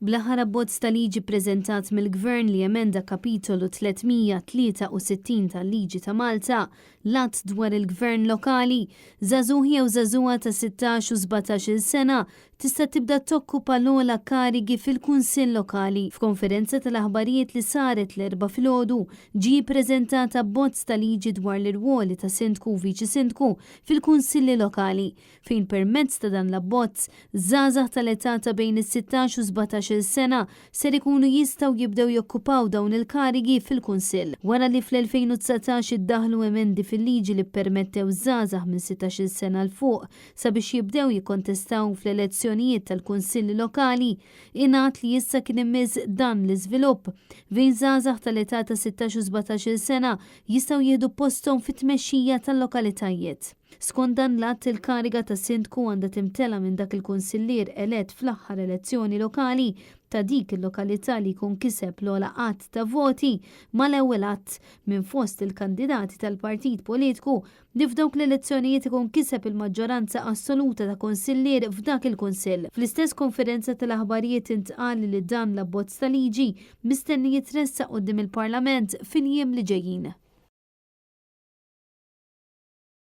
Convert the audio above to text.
Bl-aħħar abbozz ta' liġi ppreżentat mill-Gvern li jemenda Kapitolu 363 tal-Liġi ta' Malta, l-Att dwar il-Gvern Lokali, żagħżugħ jew żagħżugħa ta' 16 u 17-il sena tista' tibda tokkupa l-ogħla karigi fil-Kunsill Lokali. F'konferenza tal-aħbarijiet li saret l-Erbgħa filgħodu, ġie ppreżentat abbozz ta' liġi dwar l-irwoli ta' Sindku u Viċi Sindku fil-Kunsilli Lokali, fejn permezz ta' dan l-abbozz, żgħażagħ tal-età ta' bejn is-sittax u sbatax-il sena ser ikunu jistgħu jibdew jokkupaw dawn il-karigi fil-Kunsill. Wara li fl-2019 iddaħħlu emendi fil-liġi li ppermettew żgħażagħ minn sittax-il sena 'l fuq sabiex jibdew jikkontestaw fl-elezzjonijiet tal-Kunsilli Lokali, ingħad li issa kien imiss dan l-iżvilupp, fejn żgħażagħ tal-età ta' sittax u sbatax-il sena jistgħu jieħdu posthom fit-tmexxija tal-lokalitajiet. Skont dan l-att, il-kariga ta' sindku għandha timtela minn dak il-kunsillier elett fl-aħħar elezzjoni lokali ta' dik il-lokalità li jkun kiseb l-ogħla għadd ta' voti mal-ewwel għadd minn fost il-kandidati tal-partit politiku li f'dawk l-elezzjonijiet ikun kiseb il-maġġoranza assoluta ta' kunsillier f'dak il-kunsill. Fl-istess konferenza tal-aħbarijiet intqal li dan l-abbozz ta' liġi mistenni jitressaq quddiem il-Parlament fil-jiem li ġejjin.